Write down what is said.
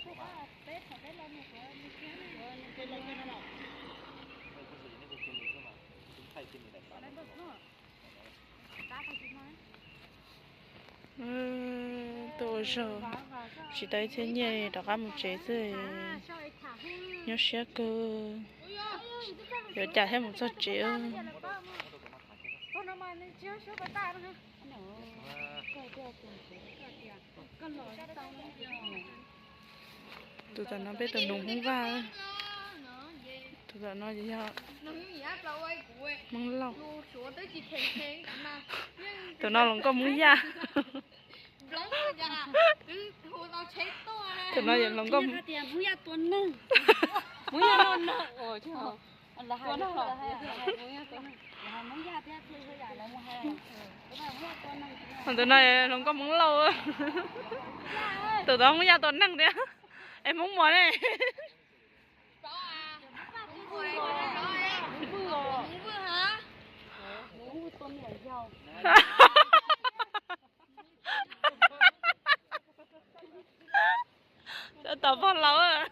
Tuaj ua zog, tsis tau ib txhiab nyiaj rov qab mus tsev xwb. Nyuaj siab kawg. Yuav cas thiaj mus txog tsev. Tus tom no peb tus nus Hmoob Vaj. Tus tom no yog Hmoob Lauj. Tus no hluas nkauj Hmoob Yaj. Tus no yog hluas nkauj Hmoob Yaj tua neeg. Tus no hluas nkauj Hmoob Lauj. Tus tom Hmoob Yaj tua neeg thiab. Es Hmoob Muas ne? Tom pog laus.